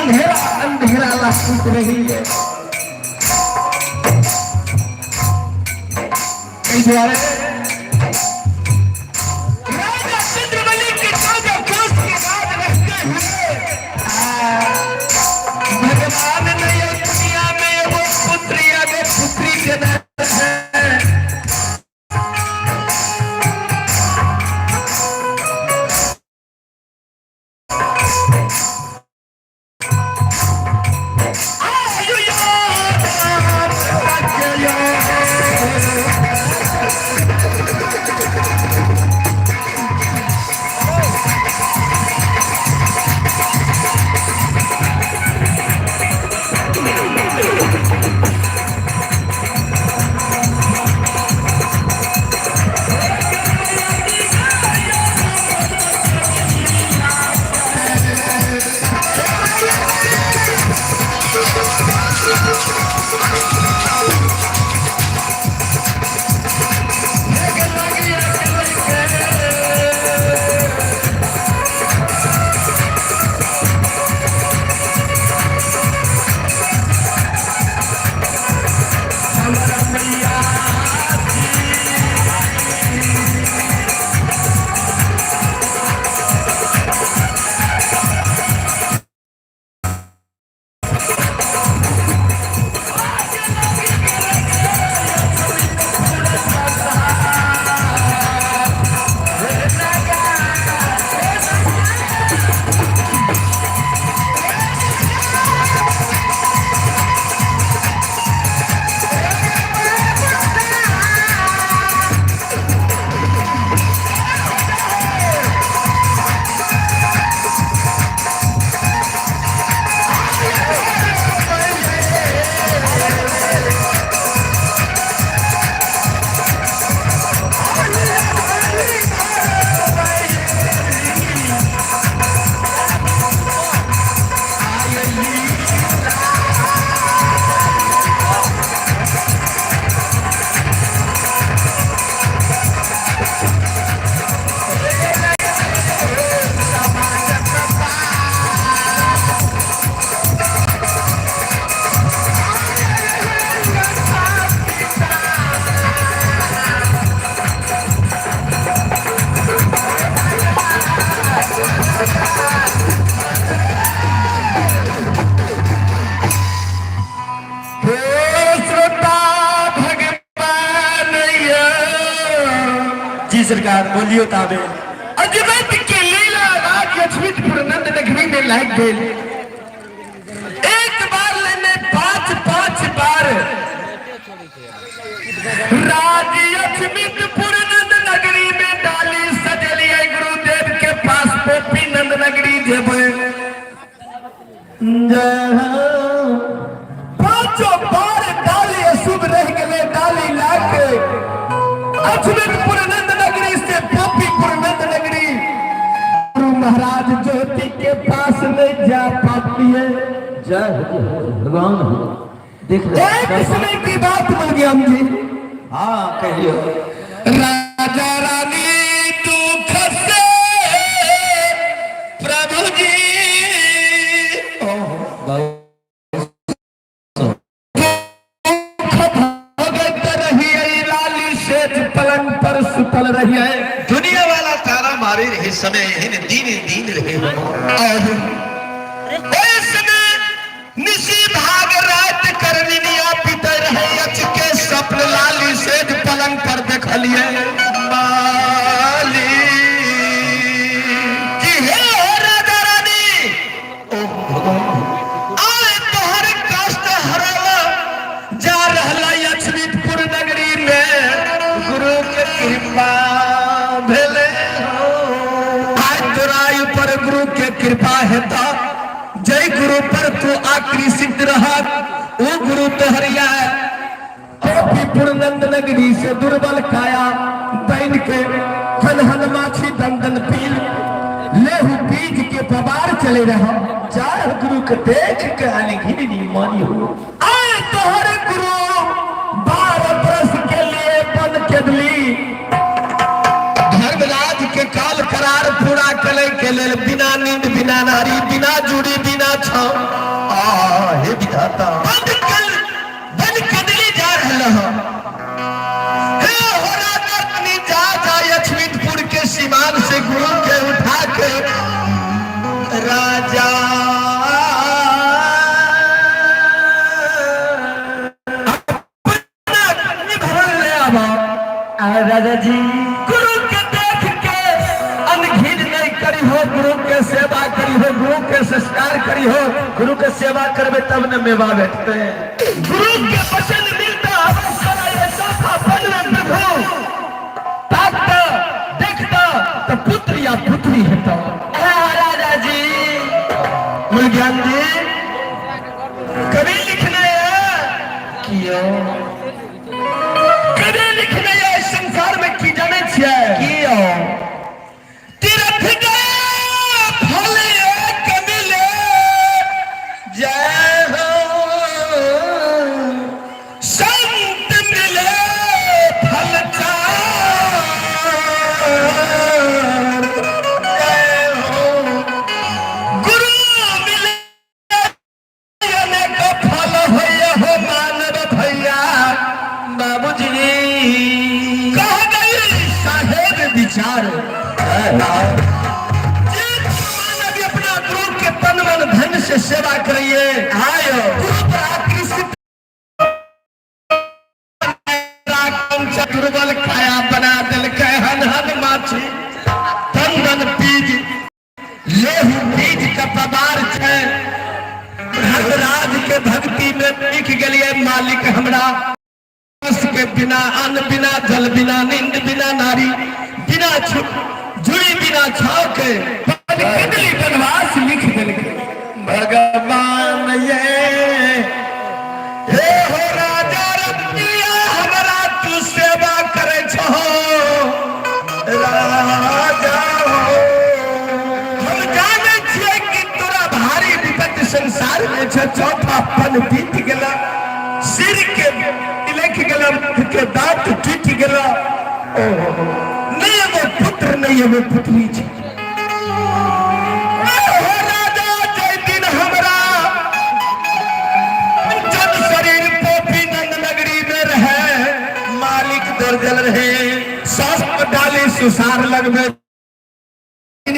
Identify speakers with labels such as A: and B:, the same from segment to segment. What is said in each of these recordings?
A: अंधेरा अंधेरा लागैत रहैए। एहि दुआरे राजा चंद्रबली के 14 कोस के राज रहते हुए भगवान ने ये दुनिया में एगो पुत्री एगो पुत्री के देने है। हे श्रोता भगवान
B: जी सरकार बोलियो ताबे।
A: अजमत के लीला राज लक्ष्मीपुर नंद नगरी में लाग गई। एक बार लेने 5 5 बार राज लक्ष्मीपुर नंद नगरी में डाली सजलिए गुरुदेव के पास पोपी नंद नगरी जेबे। पांचों बार डाली अशुभ रह गए डाली लाके अजमेरपुर नंद नगरी से पोपीपुर नंद नगरी गुरु महाराज ज्योति के पास नहीं जा पाती है।
C: जय हो भगवान हो। देख रहे
A: एक समय की बात मिल गया हम जी।
C: हाँ कहियो।
A: राजा रानी दुख से प्रभु जी दुख भोगत रहिए, लाली सेठ पलंग पर सुतल रहिए।
D: दुनिया वाला तारा मारे रहे समय एहन दीन दीन रहे हो।
A: इसमें निशी भाग रात करनिया पीते रहे अच के स्वप्न लाली सेठ पलंग पर देखलिए माली कि हे राजा रानी आए तोहर कष्ट हरवा जा रहला लक्ष्मीपुर नगरी में गुरु के कृपा भेले हो। आय तोरा पर गुरु के कृपा हेता, जय गुरु पर तू आकृषित रह, ओ गुरु तोहरिया गोपीपुर नंद नगरी से दुर्बल काया दैन के खनहन माछी दंदन पील लेहु बीज के बबार चले रहा।
C: चार गुरु के देख के आने घिनी मानी हो।
A: आए तोहर गुरु 12 बरस के लिए बन केदली धर्मराज के काल करार पूरा करे के लेल बिना नींद बिना नारी बिना जुड़ी बिना छाव
D: हाँ
A: बंद कल बंद कदली जा रहल हँ। हे हो राजा रानी, जा जा लक्ष्मीपुर के सीमान से गुरु के उठा के राजा
B: भवन ले आबा
C: आ राजा जी
B: गुरु के देख के अनघिन नहीं करी हो, गुरु के सेवा करी हो, गुरु के संस्कार करी हो,
C: गुरु के सेवा करबे तब न मेवा भेटते।
B: गुरु के वचन मिलता अवश्य ये चौथा बनवे प्रभु ताकता देखता तो पुत्र या पुत्री हेता।
C: हे राजा जी
A: मूल ज्ञान जी कवि लिखने है
C: कियो
A: कवि लिखने है इस संसार में की जाने छियै
C: कियो
A: तीर्थ गए फल एक मिले जय हो संत मिले फल चार जय हो गुरु मिले अनेक फल होइए हो मानव भैया।
C: बाबूजी
A: कह गई साहेब विचार जे मानव अपना गुरु के तन मन धन से सेवा करिए
C: आयो
A: गुरु पर आकृष्ट दुर्बल काया बना दिलकै हन हन माछी तन मन बीज लेहु बीज के पवार छै। धर्मराज के भक्ति में लिख गेलिए मालिक हमरा के बिना अन्न बिना जल बिना नींद बिना नारी बिना जुड़ी बिना छाव के बनकदली बनवास लिख दिलकै
D: भगवान ये
A: हे हो राजा रतिया हमरा तू सेवा करे छहो राजा हो। हम जाने छियै कि तोरा भारी विपत्ति संसार में छै। चौथा पन बीत गेला, सिर के लिख गेला, मुख के दांत टूट गेला, नहीं एगो पुत्र नहीं एगो पुत्री छै। हे हो राजा जय दिन हमरा जब शरीर पोपी नंद नगरी में रहे मालिक दर्जल रहे सास डाली सुसार लगबे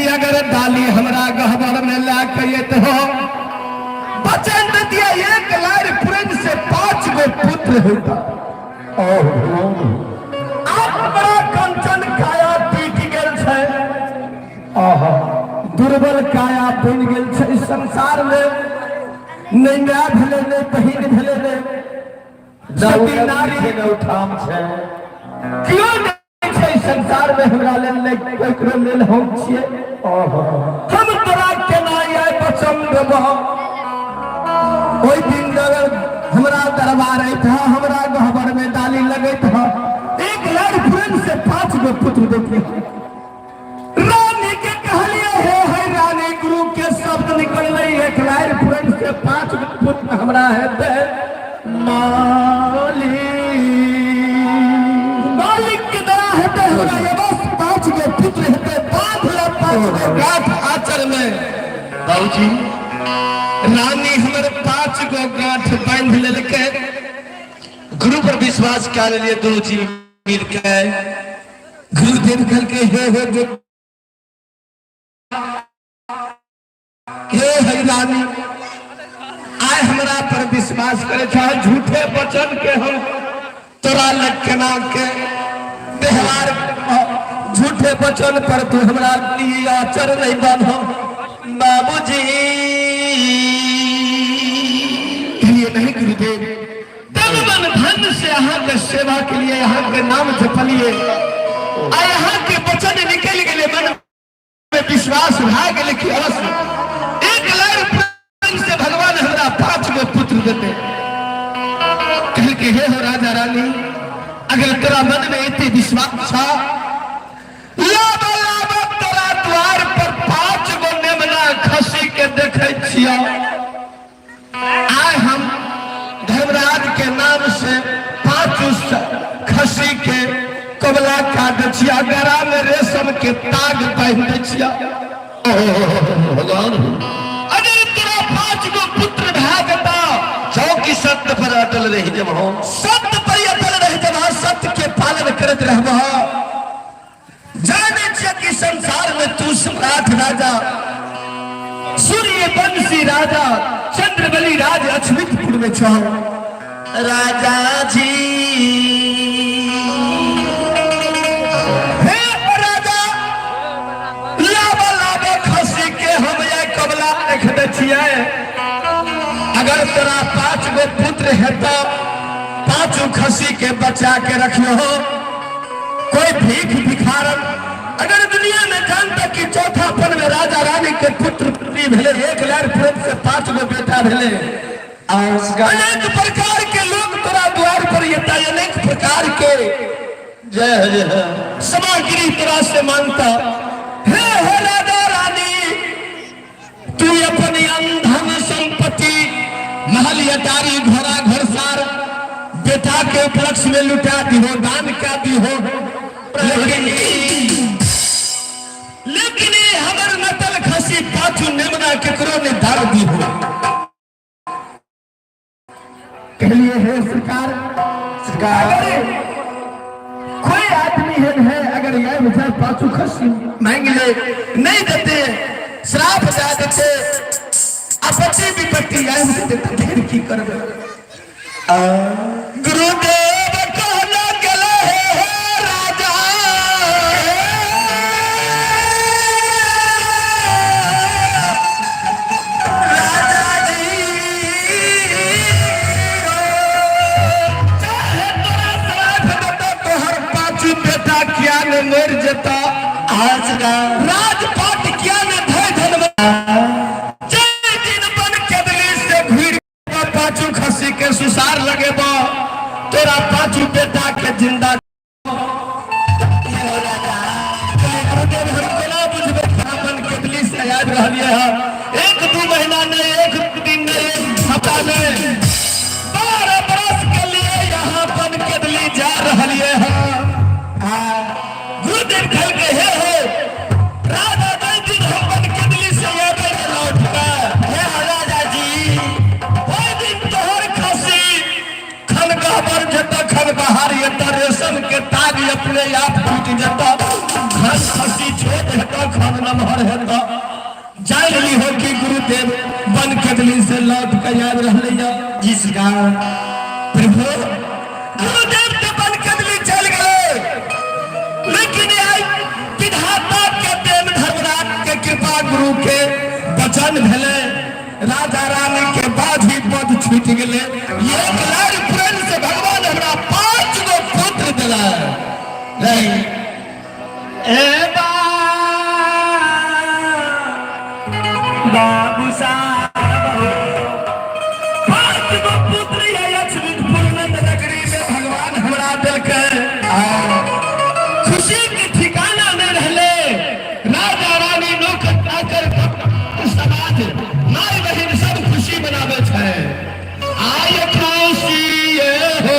A: अगर डाली हमरा गहबर में ला के तो हो बचन दिया एक लार पुरन से 5 गो पुत्र होता। आप बड़ा कंचन काया टूट गेल छै,
B: आहा दुर्बल काया बनि गेल छै इस संसार में। नहीं माय भेलै नहीं बहिन भेलै नहीं सती नारी
C: न उठाम छै
B: क्यों नहीं छै इस संसार में हमरा लेल नहीं ककरो लेल हम छियै। हम तोरा केना आय बचन देबह। ओहि दिन अगर हमरा दरबार अयत हँ, हमरा गहबर में डाली लगैत हँ, एक लाख फूल से 5 गो पुत्र देते। रानी के कहलिए हे हे रानी, गुरु के शब्द निकललै एक लाख फूल से 5 गो पुत्र हमरा हेतै। मालिक मालिक के दया हेतै हमरा ये बस 5 गो पुत्र हेतै। बांध ले 5 गो गांठ आचर में।
D: बाबूजी
A: रानी हमर 5 गो गांठ बांध लेलकै।
D: गुरु पर विश्वास कर लिए दोनों जी मिल के।
A: गुरुदेव कहलकै हे हे जो हे हे रानी, आय हमरा पर विश्वास करे छह, झूठे वचन के हम तोरा लग केना के व्यवहार, झूठे वचन पर तू हमरा लिए आचर नहीं बांधो।
D: बाबूजी
A: लिए नहीं गुरुदेव, तन मन धन से अहाँ के सेवा के लिए अहाँ के नाम जपलिए, आ अहाँ के वचन निकल गेले, मन में विश्वास भए गेले कि अवश्य एक लाख प्रेम से भगवान हमरा 5 गो पुत्र देते। कहलकै हे हो राजा रानी, अगर तोरा मन में एते विश्वास छा, लाब लाब तोरा द्वार पर 5 गो नेमना खसी के देखे छियौ। आय हम धर्मराज के नाम से 5 खसी के कबला काट छिया, गरा में रेशम के ताग बांध दै छिया।
D: भगवान
A: अगर तोरा 5 गो पुत्र भए जेता
D: चल पर अटल रहि जब हम।
B: सत्य पर अटल रहि जब, सत्य के पालन करत रहबह। जाने छियै कि संसार में तू सम्राट राजा, सूर्य वंशी राजा, चंद्रबली राज अछमितपुर में छह।
D: राजा जी,
B: हे राजा, लाबा लाबा खसी के हम ये कबला रख दे छियै। अगर तोरा 5 गो पुत्र हेता, पांचों खसी के बचा के रखियो। कोई भीख भिखारन अगर दुनिया में जानता कि चौथापन में राजा रानी के पुत्र पुत्री भेले, एक लाख प्रेम से 5 गो बेटा भेले, अनेक प्रकार के लोग तोरा द्वार पर येता, अनेक प्रकार के
D: जय हो, जय हो।
B: सामग्री तोरा से मांगता। हे हे राजा रानी, तू अपनी अंधन संपत्ति, महल अटारी, घोड़ा घोड़सार बेटा के उपलक्ष्य में लुटा दी हो, दान क्या दी हो, लेकिन लेकिन ये हमर नतल खसी पाछू नेमना केकरो ने दार दी हो। कहलिए हे सरकार,
C: सरकार,
B: अगर कोई आदमी है, है अगर यह मुझे पाछू खसी मांग ले, नहीं देते, श्राप दे देते, आपत्ति विपत्ति आए देते, फिर की करबे? गुरुदेव कहना गले हे राजा, राजा जी, चाहे तोरा श्राप देता, तोहर पाछू बेटा किया ने मर जेता,
D: आज का
B: राजपाट किया ने धय धन, जय दिन बन केदली से भीड़ पाछू खसी के सुसार लगेबा, तोरा पाछू बेटा के जिंदा। गुरुदेव, हम कोना बुझबै ब्राह्मण केदली से आबि रहलियै हँ? 1-2 महीना नहीं, 1 दिन नहीं, 1 हफ्ता नहीं, 12 बरस के लिए यहाँ बन केदली जा रहलियै हँ। गुरुदेव कहलकै, हे हे राजा, जय दिन हम बन केदली से आबै ने लौट के,
D: हे राजा जी,
B: ओहि दिन तोहर खसी खन गहबर जेता, खन बाहर एता, रेशम के ताग अपने आप टूट जेता, खन खसी छोट हेता, खन नमहर हेता। जान ली हो कि गुरुदेव बन केदली से लौट के आबि रहलै हँ।
D: जी सरकार।
B: प्रभु, गुरुदेव तो बन केदली चल गए, लेकिन आई विधाता के देन, धर्मराज के कृपा, गुरु के वचन भेले, राजा रानी के बाजी पद छूट गेले। एक लाख प्रेम से भगवान हमरा 5 गो पुत्र दिला।
D: नहीं
A: ए बाबू साहब,
B: 5 गो पुत्र ये लक्ष्मीपुर नगरी में भगवान हमरा दिलकै। खुशी के ठिकाना नहीं रहले। राजा रानी, नौकर चाकर, समाज, माय बहिन सब खुशी मनावे छै। आय खुशी हो।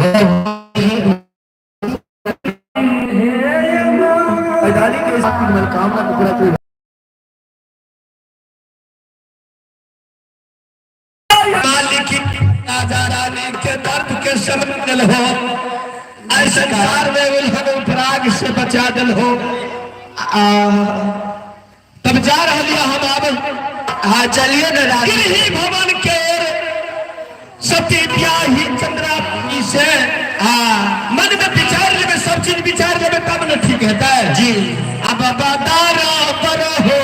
B: के मनोकामना को पूरा करी।
A: मालिक राजा रानी के दर्द के समझ दिल हो, ऐसे संसार में उलझन उपराग से बचा दिल हो। तब जा रहा हम आब।
D: हाँ चलिए ना रानी।
A: गिरही भवन के सती ब्याही चंद्रा से।
D: हाँ
A: मन में विचार लेवे, सब चीज विचार लेवे तब न ठीक हेतै
D: जी।
A: अब बादारा पर हो।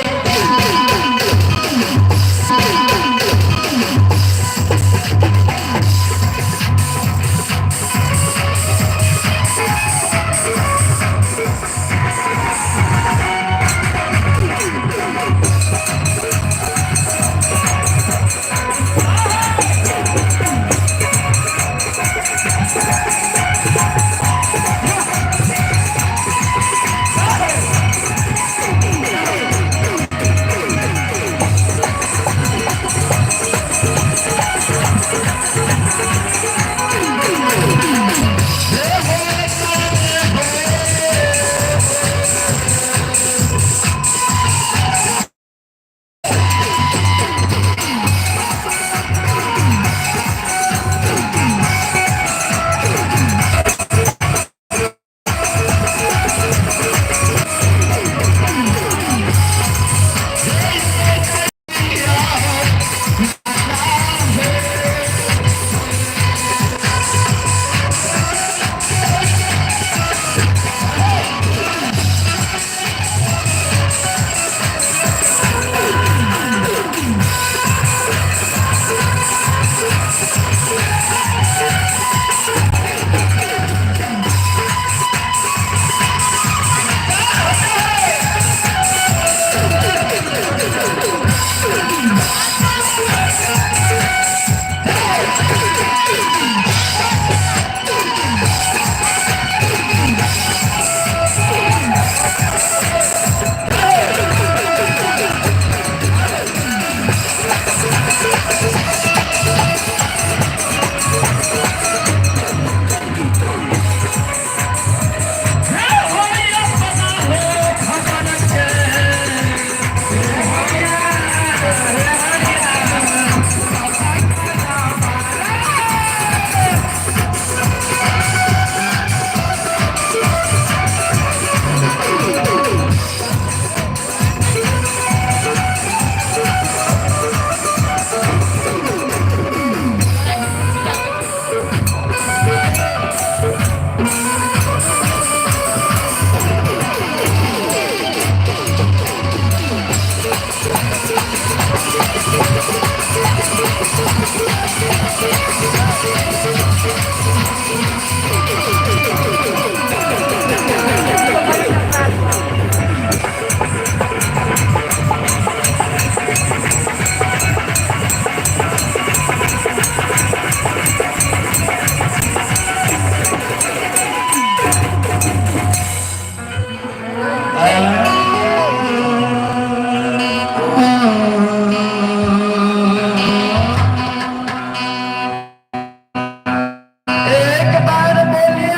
B: एक बार बोलिए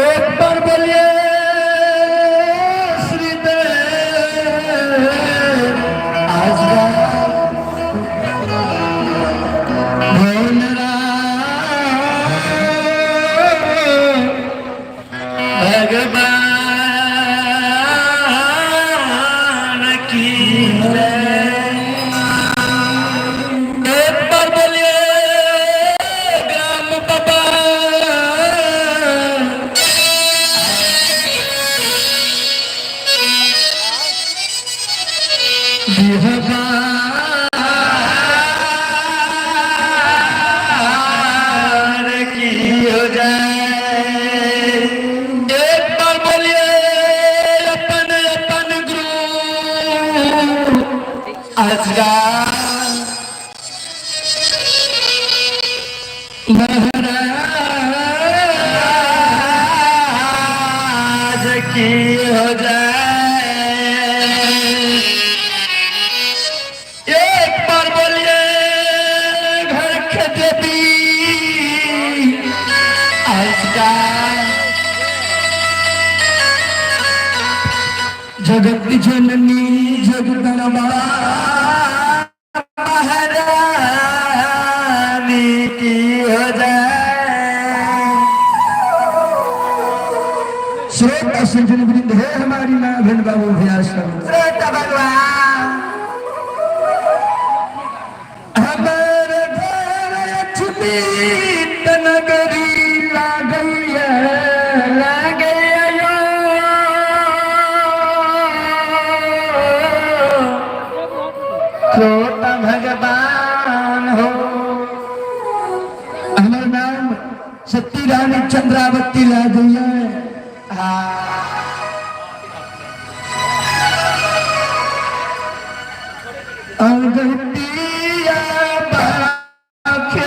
B: एक बार बोलिए श्री देव आज भोल
A: भगवान की जय। एक बार बोलिए ग्राम बाबा। बिहार की हो जाए। एक बार बोलिए अपन अपन गुरु आजरा की हो जाए। एक बार बोलिए घर के देवी आज
B: जगत जननी जगदम्बा
A: महारानी की हो जाए।
B: श्रोता सज्जन वृंद है हमारी माँ बहन बाबू भैया सब।
A: श्रोता भगवान
B: हमारे घर लक्ष्मी नगरी लागैया
A: लागे श्रोता भगवान हो।
B: हमर नाम सती रानी चंद्रावती लागैया। अगतिया बाखे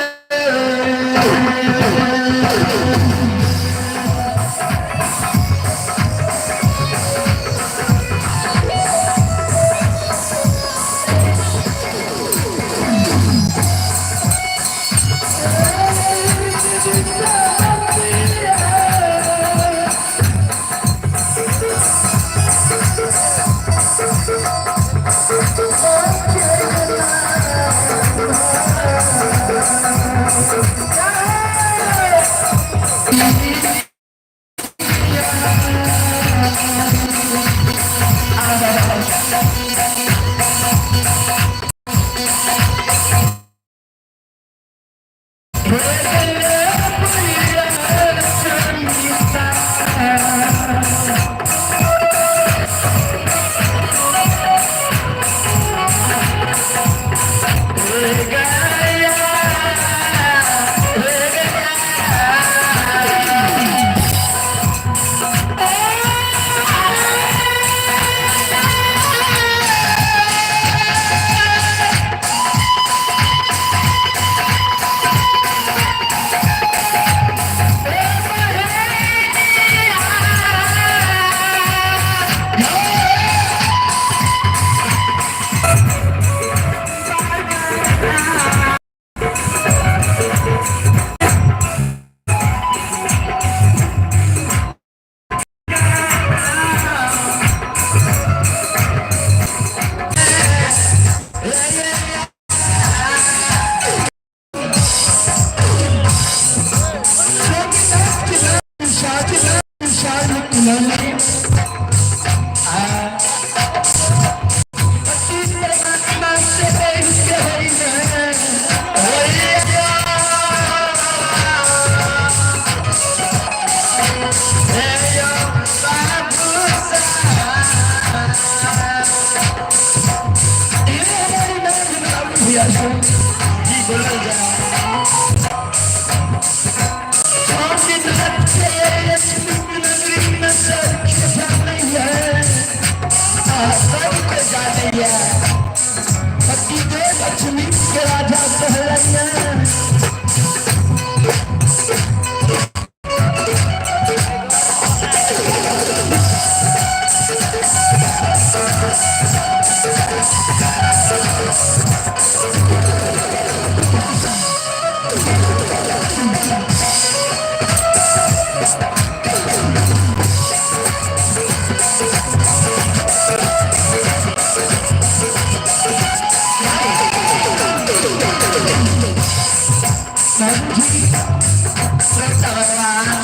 B: लक्ष्मी के राजा कहलैया।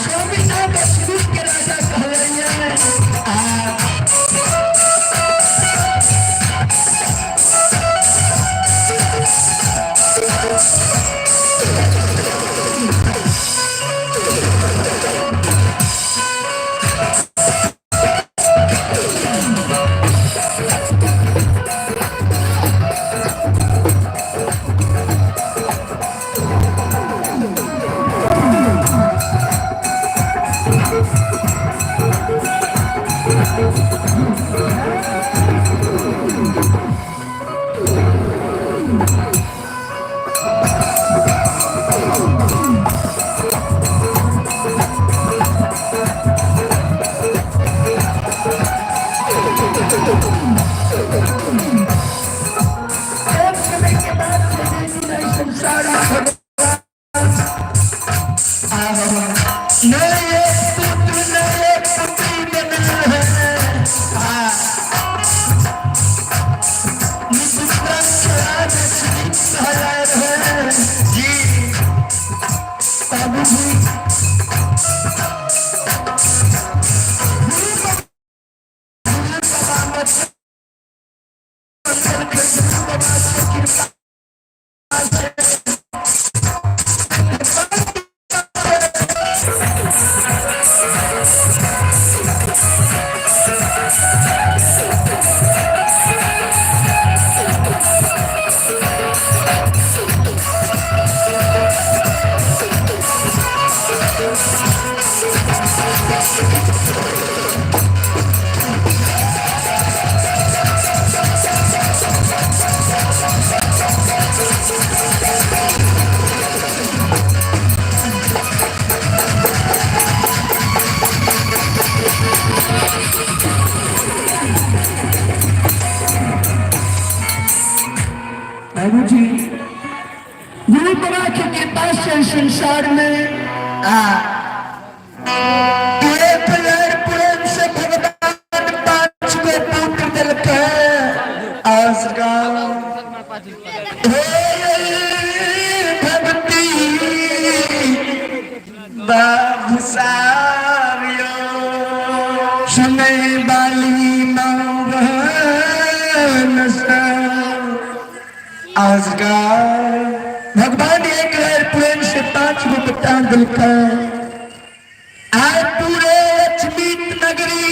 B: स्वामीनाथ लक्ष्मी के राजा कहलैया। संसार में।
A: आ
B: एक लहर प्रेम से भगवान 5 गो पुत्र दिलकै। आजकल हे भक्ति
A: बाबू साहब
B: सुनै वाली
A: आजकल
B: भगवान एक लहर प्रेम से 5 गो बेटा दिलकै। आय पूरे लक्ष्मी नगरी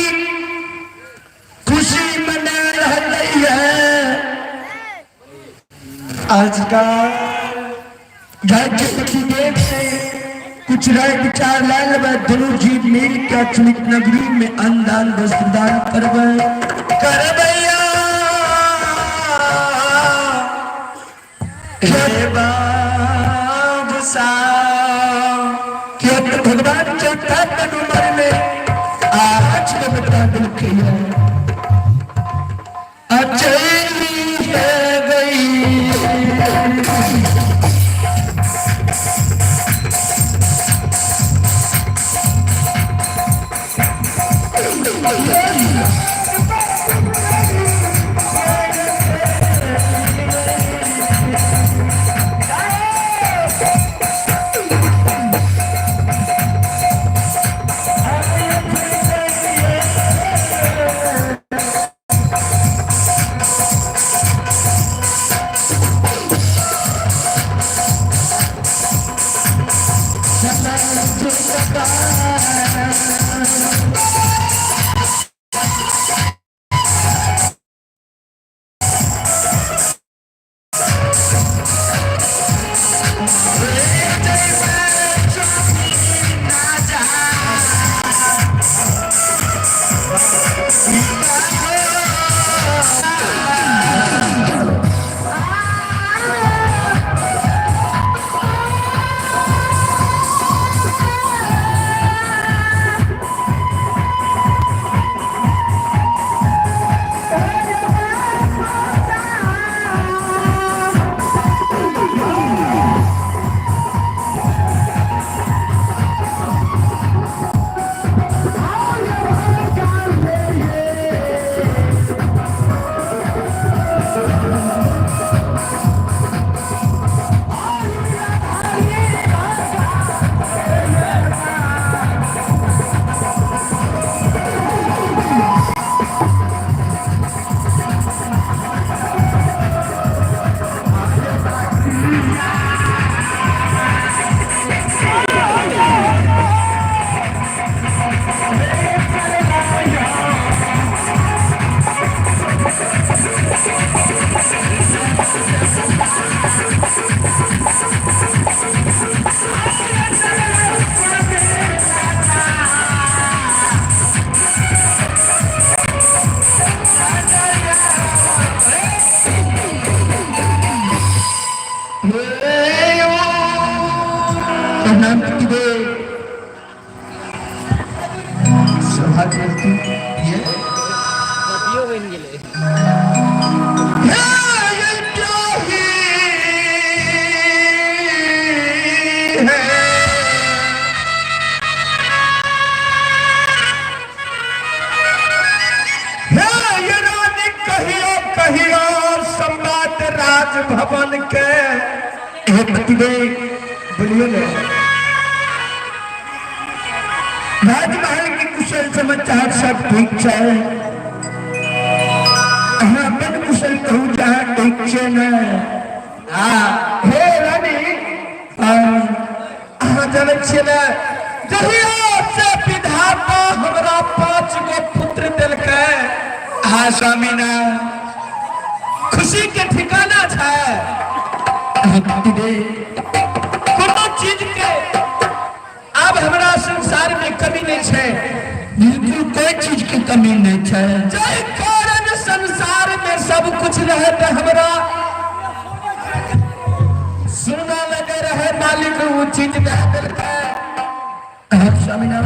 B: खुशी मना रही है।
A: आजकल
B: राज्य पतिदेव से कुछ राय विचार ला लेबै, दुनू जीव मिल के अचमित नगरी में अन्नदान वस्त्रदान करबै।
A: करबैया हे बाबू साहब।
B: किया तो भगवान चौथा उम्र में आज को बता दिलकै है। अचली है गई। प्रणाम पतिदेव।
A: सौभाग्यवती ये कहियो कहियो सम्राट राजभवन के।
B: हे पतिदेव,
A: बोलियो ने।
B: राजमहल के कुशल समाचार सब ठीक छै। अहाँ अपन कुशल कहू जहाँ ठीक छै ने?
A: हाँ हे रानी, अहाँ जानै छियै ने, जहिया से विधाता हमरा 5 गो पुत्र देलकै।
D: हाँ स्वामी ना,
A: खुशी के ठिकाना छै।
B: पतिदेव,
A: कोनो चीज के आब हमरा संसार में कमी नहीं छै।
B: बिल्कुल कोई चीज के कमी नहीं छै।
A: जाहि कारण संसार में सब कुछ रहे तो हमरा सुना लगे रहे, मालिक वो चीज दे देलकै।
B: हाँ स्वामी ना।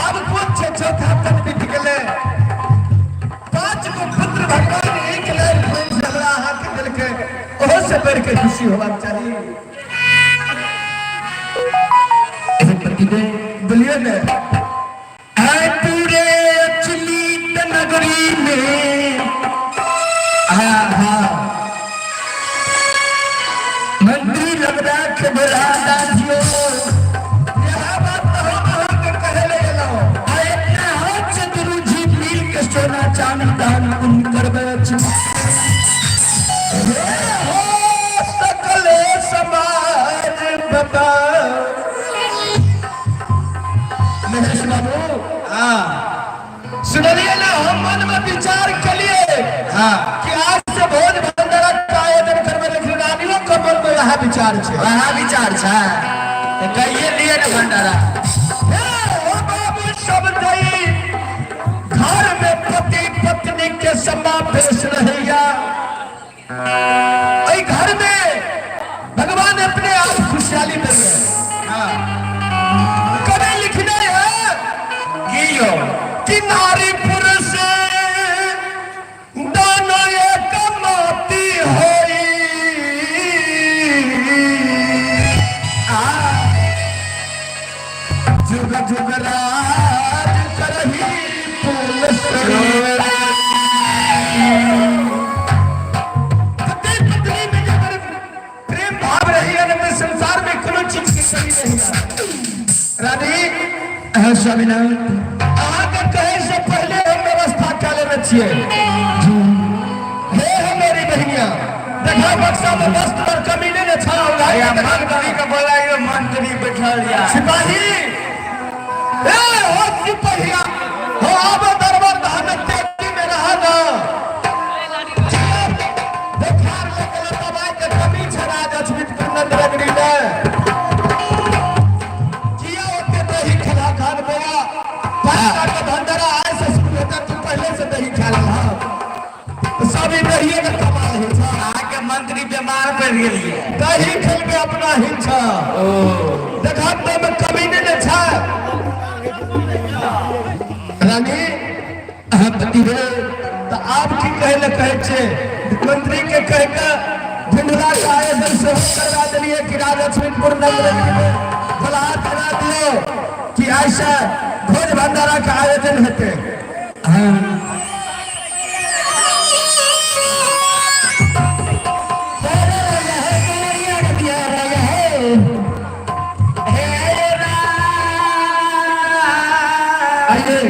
A: आब कोन छै? चौथा तक बीत गेलै, 5 गो पुत्र भगवान एक लाइन प्रेम से हमरा अहाँके देलकै, ओहो से बढ़ के खुशी होबाक चाही।
B: बढ़ा दियो।
A: यह बात तो हम अहाँके कहै लए एलहुँ।
B: आ अपना हाथ से दुनू जीव मिल के सोना चांदी दान पुण्य करबै अछि।
A: हे हो सकले समाज बाबा।
B: महेश बाबू,
A: हाँ सुनलिए ना, हम मन में विचार केलिए
D: हाँ
A: कि आज से भोज भंडारा के आयोजन करबै, लेकिन रानियों के मन में वएह विचार छै।
D: वएह विचार छै तऽ कहिए दिए ने भंडारा।
A: हे ओ बाबू, सब दई घर में पति पत्नी के समावेश रहैया, एहि घर में भगवान अपने आप खुशहाली देवे।
D: हाँ
A: कभी लिखने है
D: की यौ
A: कि नारी पुरुष दोनों एक मोती होई। जुग जुग राज करही फूल। पति पत्नी में अगर प्रेम भाव रही है तो संसार में कोनो चीज की कमी नहीं है। रानी।
B: हाँ स्वामीनाथ।
A: अहाँके कहै से पहले हम व्यवस्था कऽ लेने छियै। हे हमारी बहिनिया, देखा बक्सा में वस्त्र पर कमी नहीं ने छा।
D: भैया, मंत्री के बोलाइयो, मंत्री बैठल या।
A: सिपाही, ए हो सिपाहिया हो, आबो दरबार धान तेजी में रहा ना। बुखार लगल, दवाई के कमी छै राजस्मित नगरी में। किया ओते दही खला खान बोला? 5 साल के भंडारा आय से शुरू होता, तू पहले से दही खा लेला तो सब ई दहिए के कमाल होइ छै।
D: अहाँके मंत्री बीमार पड़ि गेलियै।
A: दही खेलबे अपना हिल छ। देखा तो में कमी नहीं ने छै। रानी।
B: हाँ पतिदेव।
A: तऽ आब की कहै लए कहै छै, मंत्री के कहि के ढिंढोरा के आयोजन सेहो करवा देलियै कि राजलक्ष्मीपुर नगर में फलाहार करा दियौ कि आइ से भोज भंडारा के आयोजन हेतै।
B: हाँ।
A: आइए,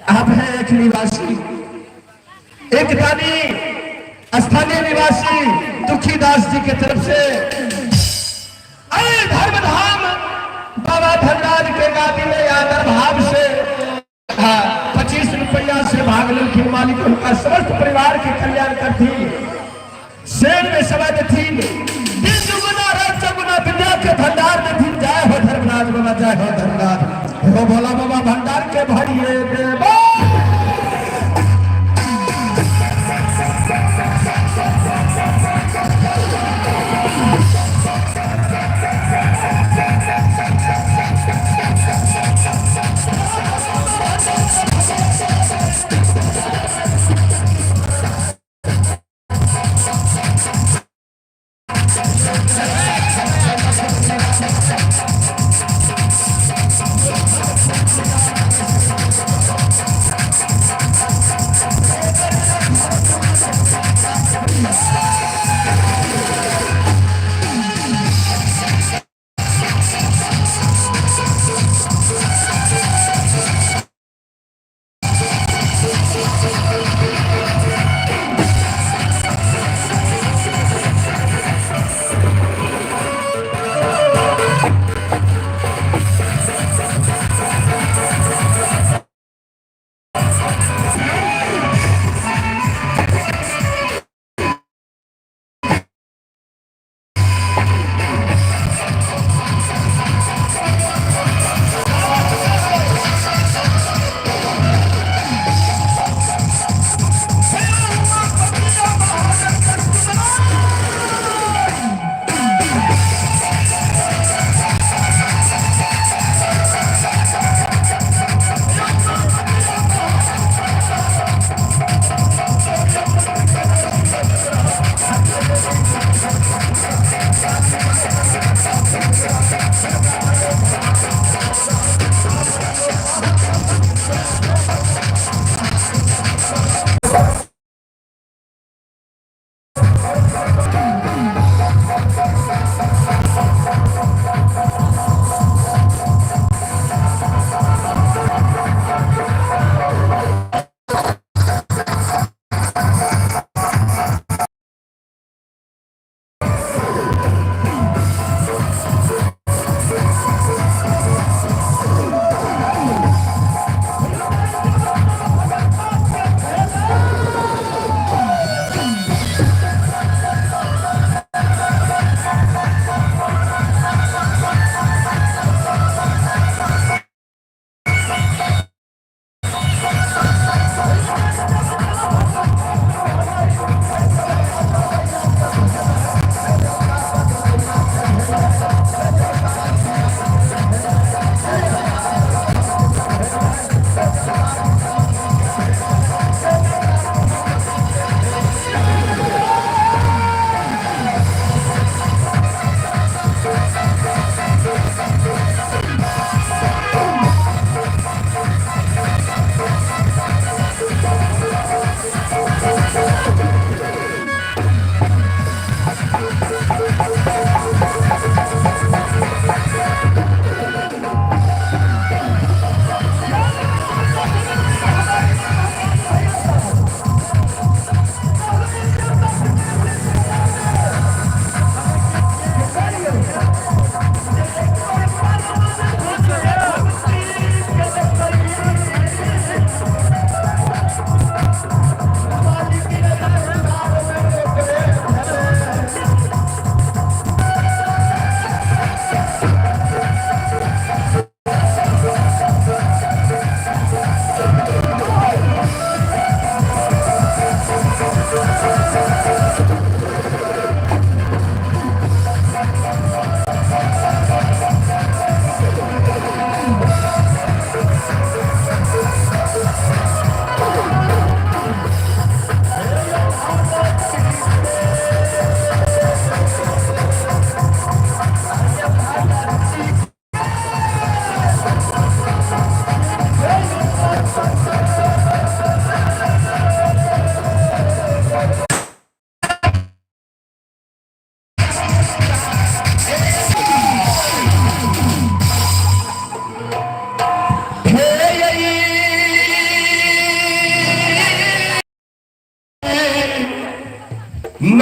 A: आप हैं एक निवासी, एक दानी स्थानीय निवासी दुखी दास जी के तरफ से अरे धर्मधाम बाबा धनराज के गादी में आदर भाव से, हाँ, 25 रुपया से भाग लेलखिन। मालिक उनका समस्त परिवार के कल्याण करथिन, शेर में समय देथिन, दिन दुगुना रात चौगुना विद्या के भंडार देथिन। जय हो धर्मराज बाबा, जय हो धर्मराज हो भोला बाबा, भंडार के भरिए देवा।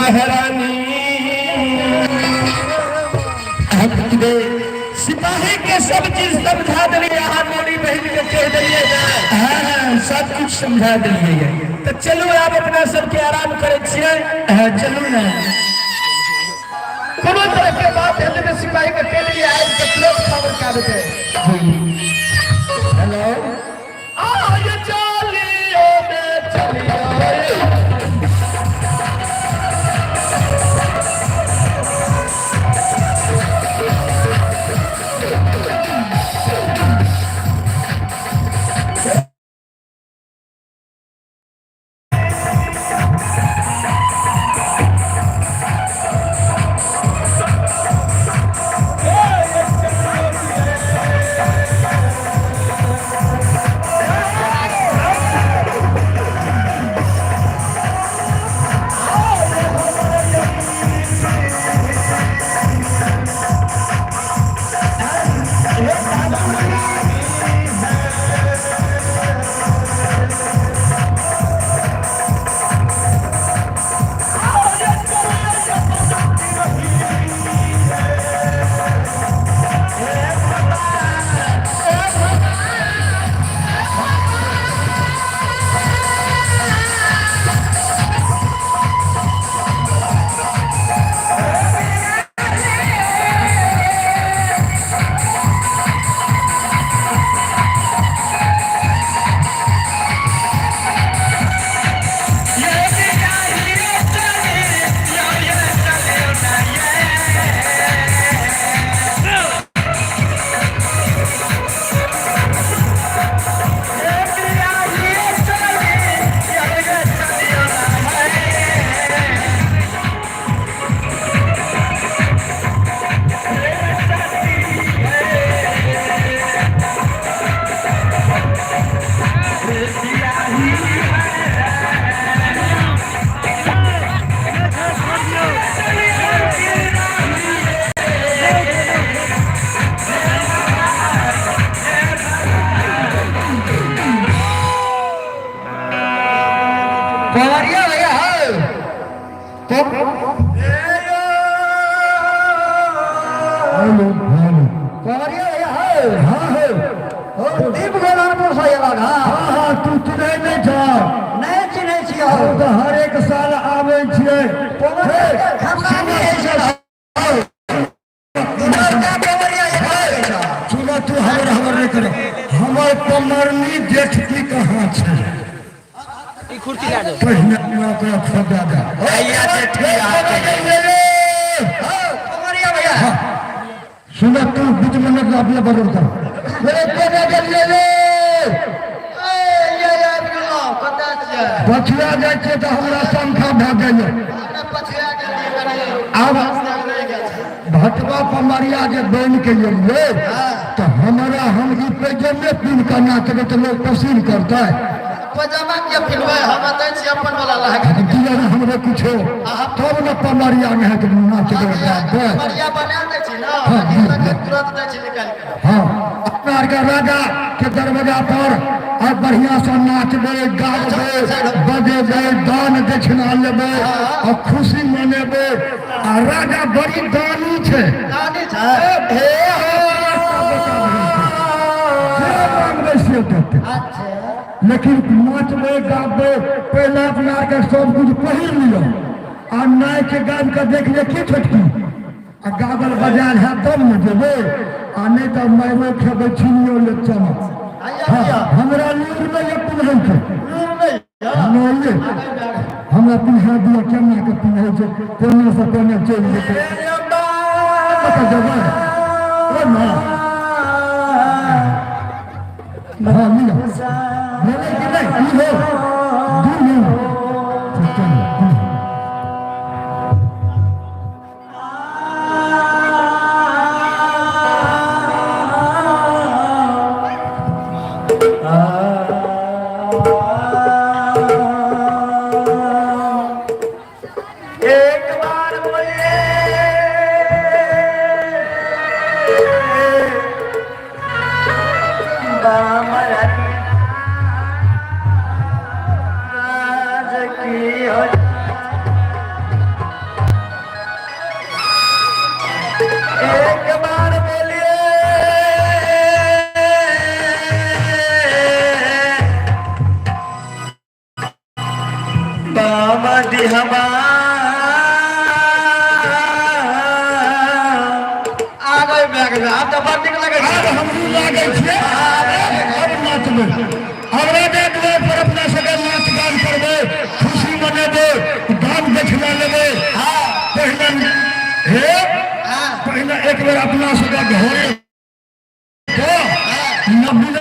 A: महारानी। सिपाही के सब चीज समझा दिलिए, अहाँ मोरी बहन के कह दिलिए ने?
C: हाँ, सब कुछ समझा दिलिए।
A: तो चलू आब अपना सबके आराम करै छियै।
C: हाँ, चलू ना।
A: कोनो तरह के बात हेतै तऽ सिपाही के कह दिलिए, आबि के तुरंत खबर कए देतै।
C: हेलो।
A: आज चलियो ने चलियो।
D: कंवरिया भैया हो तो
B: हेलो हेलो।
D: कंवरिया भैया हो।
B: हाँ हो।
D: ओ दीप गोलनपुर से अयलक। हाँ।
B: हाँ हाँ, तू चिन्है नहि छह?
D: नहि चिन्है छियै।
B: हम तऽ हर एक साल आबै छियै।
D: कंवरिया खमगानी होइ छै। बड़का कंवरिया एक होइ छै।
B: सुन, तू हमर हमर नहि करे। हमर कमरनी जेठकी कहाँ छै? पहिने ओकरा खोजा दे।
A: भैया जेठकी आके
D: हो कंवरिया भैया।
B: सुन, तू बीच में नहीं अपने बदल कर मेरे कोने के लिए ले।
D: ए ये आबि गेलहुँ, कतऽ छियै?
B: पछुआ जाइ छियै तऽ हमरा शंखा भए जाइए।
D: हमरा पछुआ गेलियै कनि।
B: आब
D: रहि गेल छै।
B: भटवा पमरिया जे बनि के एलियै तऽ हमरा हम ई पैजमे पिन्ह कऽ नाचबै तऽ लोक पसीन करतै?
D: पजामा के पिन्हबै? हम दै छी अपन वाला लहंगा।
B: दिअ ने हमरे किछो, तब ने पमरिया नहि हेतै नाचबै गाबै।
D: बढ़िया बना दै छी ने।
B: हाँ,
D: लगे तुरंत दै छी निकालि के।
B: हाँ, अपना आरके राजा के दरवाजा पर और बढ़िया से नाचबै गाबै बजेबै, दान दक्षिणा लेबै और खुशी मनेबै। आ राजा बड़ी दानी छै।
D: दानी छै।
B: हे हो, जे मांगबै से देतै।
D: अच्छा।
B: लेकिन नाचबै गाबै पहिले अपना आरके सब कुछ पहिर लिअ आ नाचि गाबि कऽ देख लिअ के छोटकी आ गाबल बजायल हैत तब ने जेबै, आ नहि तऽ मारियो खेबै, छीनियो लेत चमक।
D: आइया।
B: हाँ,
D: भैया।
B: हमरा लूर नहि यऽ पिन्है छै।
D: लूर नहि यऽ?
B: नहि, हमरा पिन्हा दिअ। केना के पिन्है छै, कोने से कोने चलि जेतै। कतऽ जेबै? ओ ने हाँ, लिअ। लेबै कि नहि? ई हो दुनू। चलू, चलू।
A: एक बार बोलिए बामर की हो।
D: आब तऽ बड़ नीक लगै छै।
A: आब हमहूँ लागै छियै, आब नाचबै। आब राजा दुआर पर अपना सबके नाच गान करबै, खुशी मनेबै, दान दक्षिणा लेबै। पहिने हे पहिने एक बेर अपना सबके घरे नबीन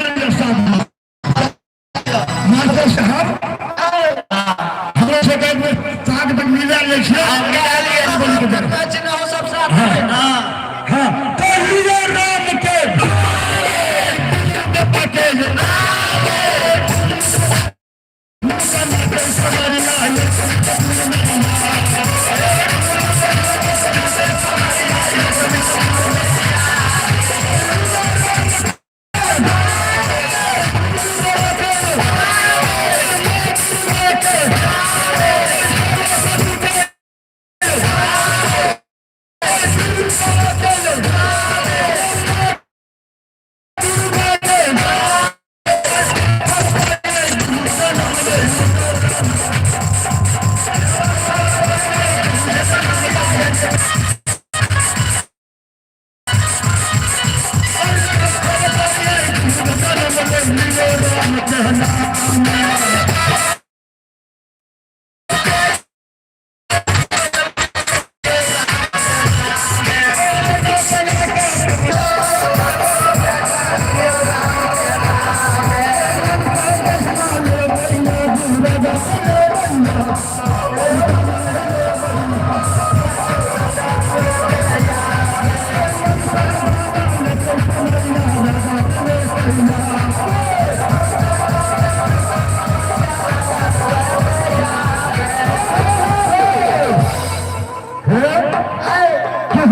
A: मास्टर साहब हमरा सबके एक बेर ताक तक मिला लै छियै। हाँ, तो लियो राम के पटेल।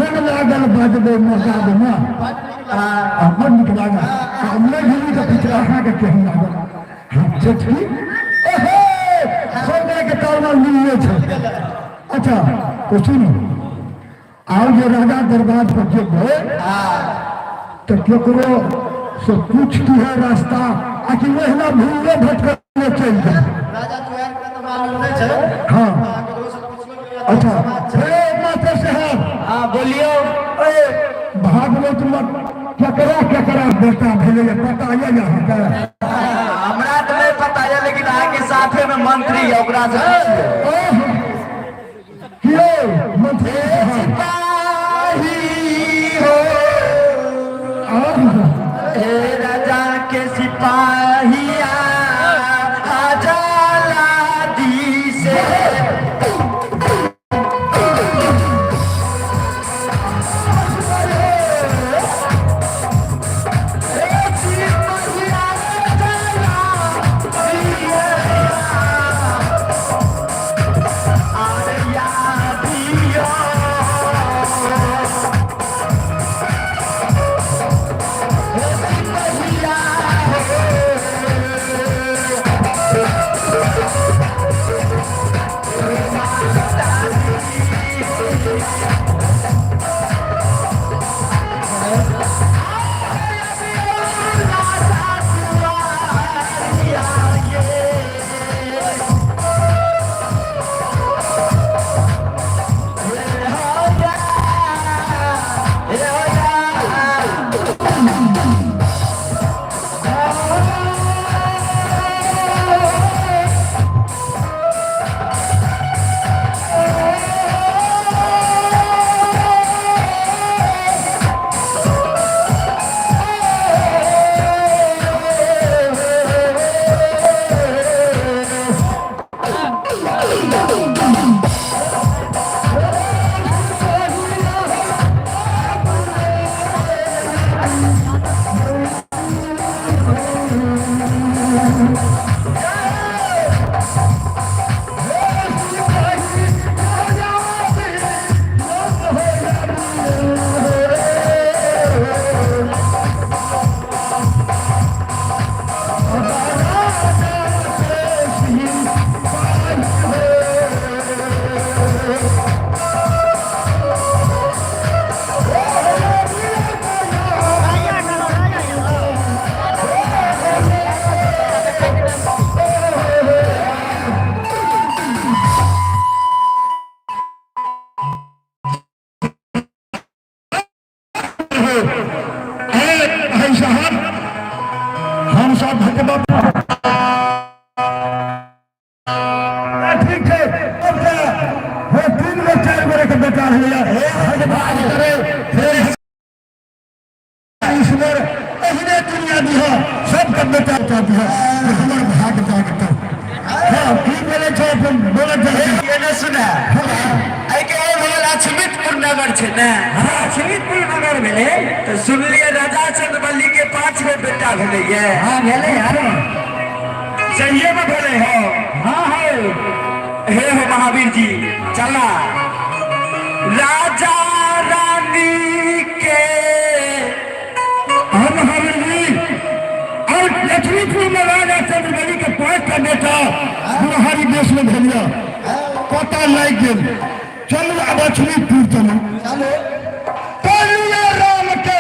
A: केहन लागल बजबै मजादमे? आ बड़ नीक लागल। हम नहि भेली तऽ पिछला अहाँके केहन लागल? हम जेठकी ओहे सोने के तालमा मिलले छै। अच्छा तो सुनू, आउ जे राजा दरबार पर जेबै तऽ केकरो से पूछती है रास्ता आ कि ओहिना भूलले भटकले चलि जाए?
D: राजा दुआर के तऽ मालूम नहि छै।
A: हाँ, अच्छा हे मास्टर साहब।
D: हाँ, बोलियो।
A: ए भागवत में केकरा केकरा बेटा भेलै, पता यऽ अहाँके?
D: हमरा तऽ नहि पता यऽ, लेकिन अहाँके साथे में मंत्री यऽ, ओकरा से पूछियौ।
A: ओह, कियो मंत्री साहब?
D: सिपाही हो।
A: आब
D: ए राजा के सिपाहिया आजा दी से।
B: काल्हि हमर भाग जागतौ। हँ, की बोलै छौ अपन बोलत जा।
A: ये न सुना आइ के भेल लक्ष्मीपुर नगर छै ने?
C: हँ, लक्ष्मीपुर नगर भेलै।
A: तऽ सुनलियै राजा चंद्रबली के 5 गो बेटा भेलै ये।
C: हँ भेलै। अरे
A: सहिए में भेलै हो?
C: हँ है।
A: हे हो महावीर जी, चला राजा रानी के।
B: हम महावीर जी और लक्ष्मीपुर में राजा चंद्रबली के 5टा बेटा बुढ़ारी देश में भेलिया, पता लागि गेल। चलू आब लक्ष्मीपुर चलू। चलिए राम के।